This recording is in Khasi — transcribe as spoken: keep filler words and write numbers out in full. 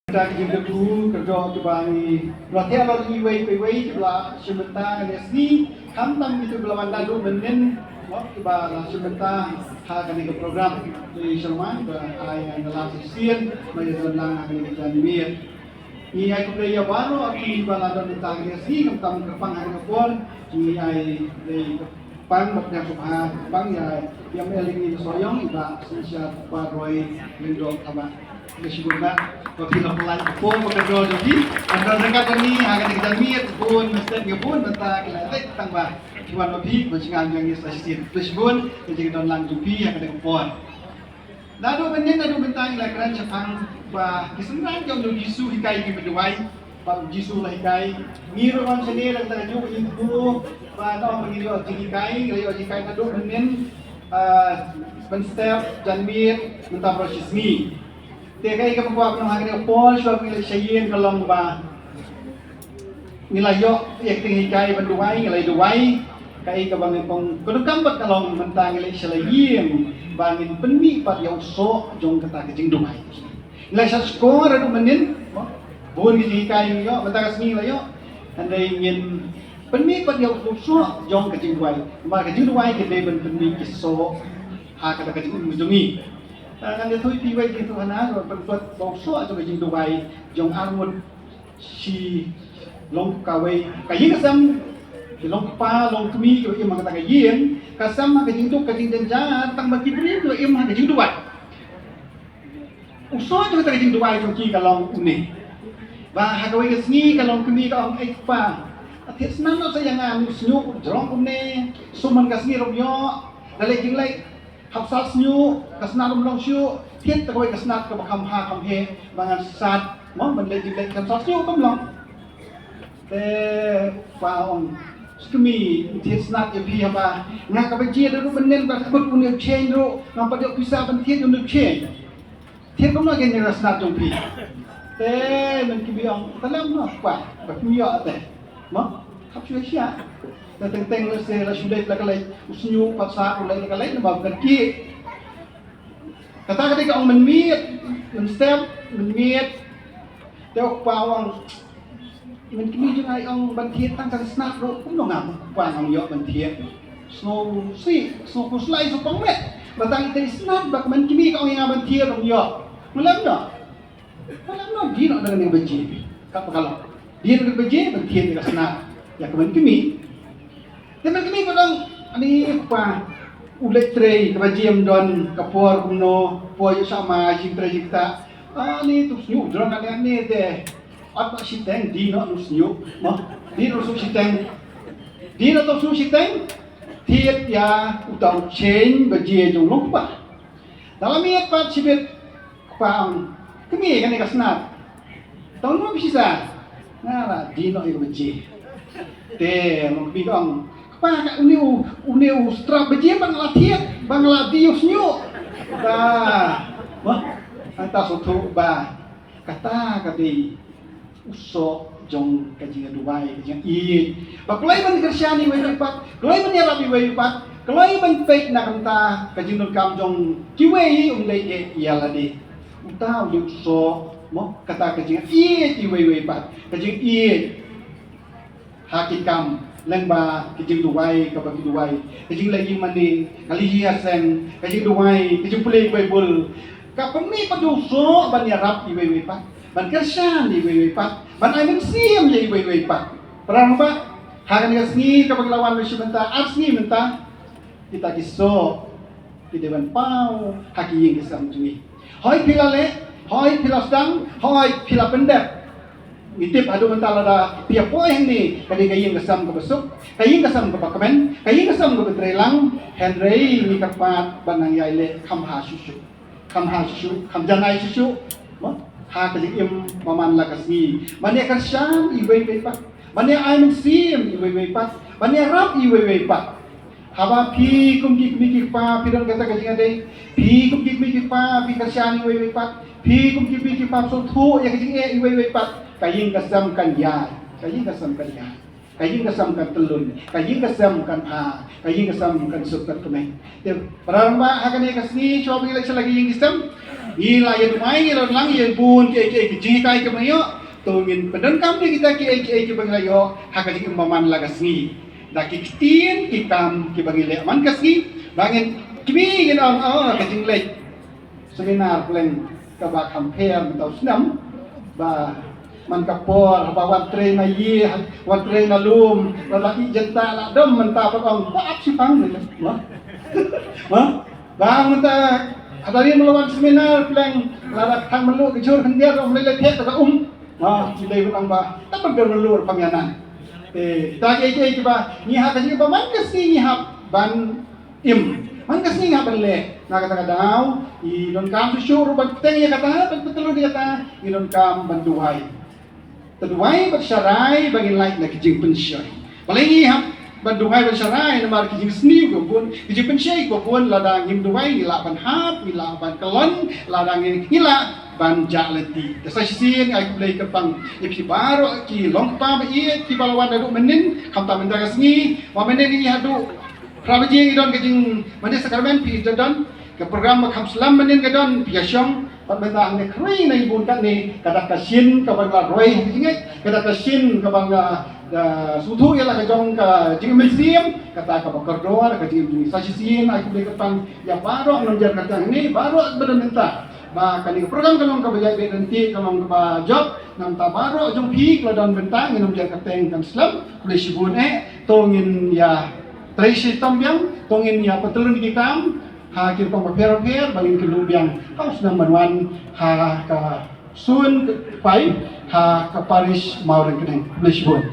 Kita ki jingkyrkhu kyrdoh kiba ngi la thiah lor iwei pa iwei kiba la shim bynta ha kane ka sngi, khamtam kito kiba la wan naduh mynnin, kiba la shim bynta ha kane ka program. Te sha ma ba ai nga la shisien ba ïa don lang ha kane ka janmiet. Ngi ai khublei ïa baroh artylli ba la don bynta ha kane ka sngi, khamtam kyrpang ha kane ka por. Ngi ai khublei kyrpang bad ïa khublei kyrpang ïa ïa i M L A ngi na Sohiong, i Bah Synshar Bah Roy Lyngdoh Thabah. Khublei shibun Bah ba phi la pynlait ka por bad ka jor jong phi ban don ryngkat bad ngi ha kane ka janmiet. Bun mynstep ngi bun bynta ki la leit tang ba phi wan ma phi ban sngewbha ïa ngi sa shisien. Khublei shibun ïa ka jingdon lang jong phi ha kane ka por. Naduh mynnin naduh mynta ngi la kren shaphang ba ki synran jong u Jisu hikai ki ba duwai. Ba u Jisu la hikai, ngi ruh ngam shane, la kata ka juh ka jingkyrkhu ba ngi ruh ngi ïoh jinghikai, ngi la ïoh jinghikai naduh mynnin, ah, mynstep, janmiet, mynta baroh shi sngi. Te kaei kaba kwah ban ong ha kane ka por shuwa ba ngi leit sha ïing ka long ba ngi la ïoh ïa ka jinghikai ban duwai, ngi la duwai. Kaei kaba ngi ong ka donkam bad ka long mynta ngi leit sha la ïing ba ngin pynmih pat ïa u soh jong kata ka jingduwai. Ngi la shah shkor haduh mynnin, bun ki jinghikai ngi ïoh, mynta ka sngi la ïoh. Hynrei ngin pynmih pat ïa u soh jong ka jingduwai. Namar ka jingduwai ka dei ban pynmih ki soh ha kata ka jingim jong ngi. Ngan ïathuh ïa phi wei jingïathuh hana, ban pynkut ba u soh jong ka jingduwai jong arngut shi long kawei ka ïing ka sem, ki long kpa long kmie kiba im ha kata ka ïing, ka sem ha ka jingduk ka jingjynjar, tang ba ki briew kiba im ha ka jingduwai. U soh jong kata ka jingduwai jong ki ka long une. Ba ha kawei ka sngi ka long kmie ka ong, "Ei kpa, thied snat noh sa ïa nga, une u shñiuh jrong kumne, sumar ka sngi ruh ym ïoh, da leit jingleit hap sat shñiuh, ka snat ruh ym long shuh, thied sa kawei ka snat kaba kham ha kham heh ba ngan sat, mo, ban leit jingleit kham sat shñiuh kam long." Te u kpa ong, "Kmie, thied snat ïa phi haba nga kaba jia da ruh mynnin ba khmut une u change ruh ngam pat ïoh pisa ban thied une u change. Thied kumno kein ïa ka snat jong phi?" Te u kmie ong, "Te lem noh kpa, ba phi ïoh te, mo, hap shu ïa shah." Te teng teng la se la shu leit la ka leit, u shñiuh pat sa u leit la ka leit, namar ba kan ki. Kata ka dei ka ong mynmiet, mynstep, mynmiet. Te u kpa u ong, "Mynkmie jong nga i ong ban thied tang ka snat ruh kumno ngam kwah ngam ïoh ban thied. Sngew sih, sngew khuslai, sngew pang met. Ba tang ita i snat ba ka mynkmie ka ong ïa nga ban thied ruh ym ïoh. Nga lem noh. Nga lem noh, dih noh da kane ka baje. Kaba ka long, dih noh da kane ka baje ban thied ïa ka snat ïa ka mynkmie." Te mynkmie pat ong, "Ani kpa, u leit trei, ka baje ym don, ka por kumno, por ïoh shah ma, jingtrei jingktah. Ani tu shñiuh jrong kane kane te. Ot noh shiteng, dih noh u shñiuh, mo. Dih noh u shñiuh shiteng. Dih noh u shñiuh shiteng. Thied ïa uta u change baje jong long kpa." Da la miet pat shibit, kpa ong, "Kmie, kane ka snat." "Tang noh phi sa." "Nga la dih noh ïa ka baje." Te u kmie ka ong, "Kpa, ka une u, une u strap baje ba nga la thied, ba nga la dih ïa u shñiuh." Ta, mo, hangta sngewthuh ba kata ka dei u soh jong ka jingduwai, ka jingïeit. Ba kloi ban kyrshan iwei iwei pat, kloi ban ïarap iwei iwei pat, kloi ban peit na ka bynta ka jingdonkam jong kiwei, um dei eh ïa lade. Uta u dei u soh, mo, kata ka jingïeit iwei iwei pat, ka jingïeit ha ki kam lyngba ka jingduwai kaba ki duwai, ka jingleh ïing mane, ka leit ïaseng, ka jingduwai, ka jingpule Baibl. Ka pynmih pat ïa u soh ban ïarap iwei iwei pat, ban kyrshan iwei iwei pat, ban ai mynsiem ïa iwei iwei pat. Para rangbah, ha kane ka sngi kaba ngi la wan ban shim bynta, ar sngi mynta, kita ki soh ki dei ban paw ha ki ïing ki sem jong ngi. Hooid phi la leh, hooid phi la sdang, hooid phi la pyndep. Ngi tip haduh mynta lada phi ïa poi hangne, ka dei ka ïing ka sem kaba suk, ka ïing ka sem kaba kmen, ka ïing ka sem kaba trei lang. Hynrei ngi kyrpad ban nang ïai leh kham ha shuh shuh, kham ha shuh shuh, kham janai shuh shuh, mo, ha ka jingim ba man la ka sngi. Ban ïa kyrshan iwei iwei pat, ban ïa ai mynsiem iwei iwei pat, ban ïarap iwei iwei pat. Haba phi kum ki kmie ki kpa phi don kata ka jingïadei, phi kum ki kmie ki kpa phi kyrshan iwei iwei pat, phi kum ki kmie ki kpa sngewthuh ïa ka jingeh iwei iwei pat, ka ïing ka sem kan ïaid, ka ïing ka sem kan ïaid, ka ïing ka sem kan tyllun, ka ïing ka sem kan bha, ka ïing ka sem kan suk kan kmen. Te para rangbah, ha kane ka sngi shuwa ba ngi leit sha la ki ïing ki sem, Ngi la ïa duwai, ngi la lang ïa bun kiei kiei ki jinghikai kiba ngi ïoh. To ngin pyndonkam ïa kita kiei kiei kiba ngi la ïoh ha ka jingim bymman la ka sngi da ki ktien ki kam kiba ngi leh man ka sngi. Ba ngin kmie ngin ong, oh, ka jingleit seminar pleng kaba kham pher mynta u snem, ba man ka por haba wan trei na ïing, wan trei na lum, la da ïeit jynta la dom, mynta pat ong ba ap shipang ne. Mo? Mo? Ba mynta haba ri mynta wan seminar pleng, la da thang melu ka jur khyndiat, ong lei lei thep ka um. Mo, ki dei ban ong ba ta ban ber melu pang ïa na. Eh, ta ïeit ïeit ba ngi ha ka jingim ba man ka sngi ngi hap ban im. Man ka sngi ngi hap ban leh. Na kata ka daw, ngi donkam shuh shuh ruh ban bteng ïa kata, ban pyntylli ïa kata, ngi donkam ban duwai. Te duwai bad sharai ba ngin lait na ki jingpynshoi. Balei ngi hap ban duwai bad sharai? Namar ki jingsniew kiba bun, ki jingpynshoi kiba bun, lada ngim duwai ngi lah ban hap, ngi lah ban kyllon, lada ngi, ngi lah ban jah lynti. Te sa shisien ai khublei kyrpang ïa phi baroh ki long kpa ba ïeit kiba la wan naduh mynnin, khamtam mynta ka sngi, ba mynnin ngi haduh phra baje ngi don ka jingmane sakramen, phi ïa don ka program ba kham slem mynnin ka don, phi ïa shong. Bad mynta hangne khrei na i bun katne, kata ka shin kaba la roi ha ka jingngeit, kata ka shin kaba la, la sngewthuh ïa la ka jong ka jingim mynsiem, kata kaba kordor ka jingim jong ngi. Sa shisien ai khublei kyrpang ïa baroh nongjar kyrteng hangne, baroh ba don mynta. Ba kane ka program ka long kaba ïaid beit lynti, ka long kaba jop. Nangta baroh jong phi ki la don bynta, ngi nongjar kyrteng kan slem. Khublei shibun eh. To ngin ïa trei shitom biang, to ngin ïa pyntylli ki kam ha ki rukom bapher bapher ba ngin kynduh biang ha u snem ban wan ha ka Sun Kpai ha ka parish Mawryngkneng. Khublei shibun.